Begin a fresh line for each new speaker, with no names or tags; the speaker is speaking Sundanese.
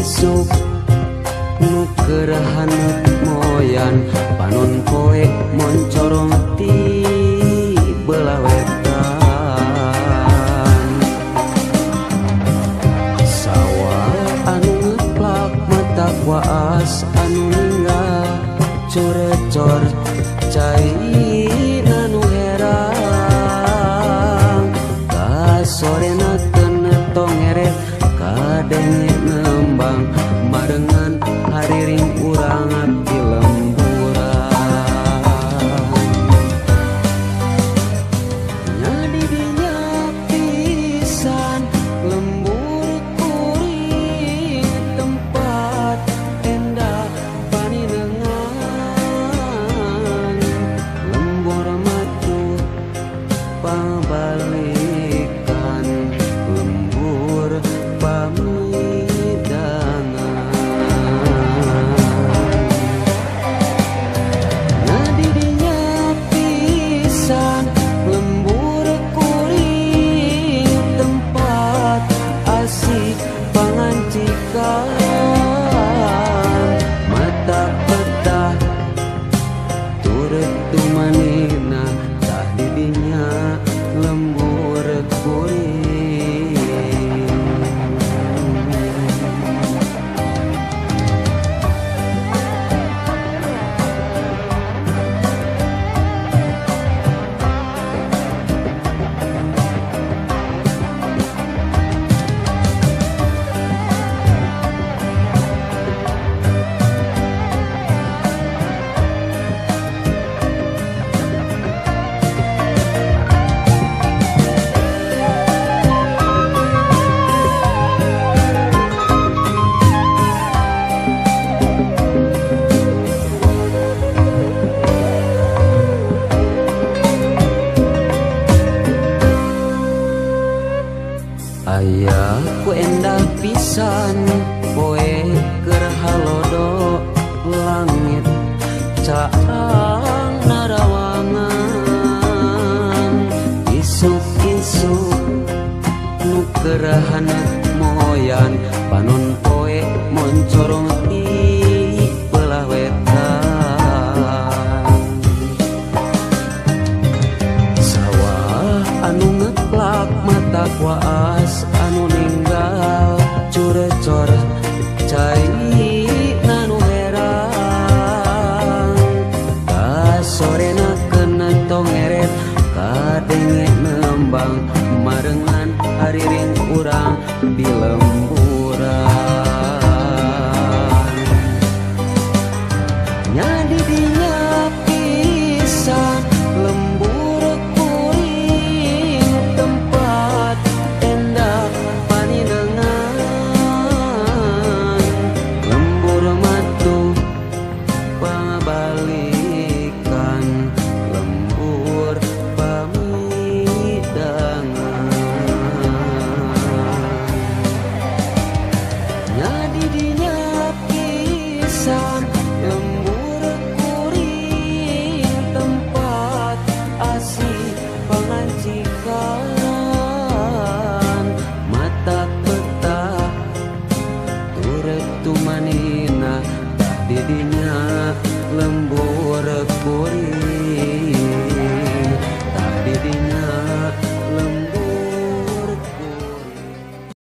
Isuk-isuk nu keur haneut moyan panon poe moncorong ti belah wetan. Sawah anu ngeplak mata waas anu ninggal corecor cai nanu herang kasorena teu tongeret kadenge nembang marengan hariring urang di lemburan. Nya di dinya pisan lembur kuring tempat endah paninengan lembur matuh pabalikan lembur pamidangan. Nya di dinya pisan lembur kuring tempat asih pangancikan mata petah turut tumanina tah di dinya lembur kuring. Aya ku endah pisan poe keur halodo langit caang narawangan isuk-isuk nu keur haneut moyan panon poe moncorong ti belah wetan. Sawah anu ngeplak mata waas anu ninggal curecor cai nanu herang kasorena kena tongeret kadenge nembang marengan hariring urang di lemburan. Nya di dinya pisan lembur kuring tempat endah paninengan lembur matuh pabalikan lembur pamidangan. Nya di dinya pisan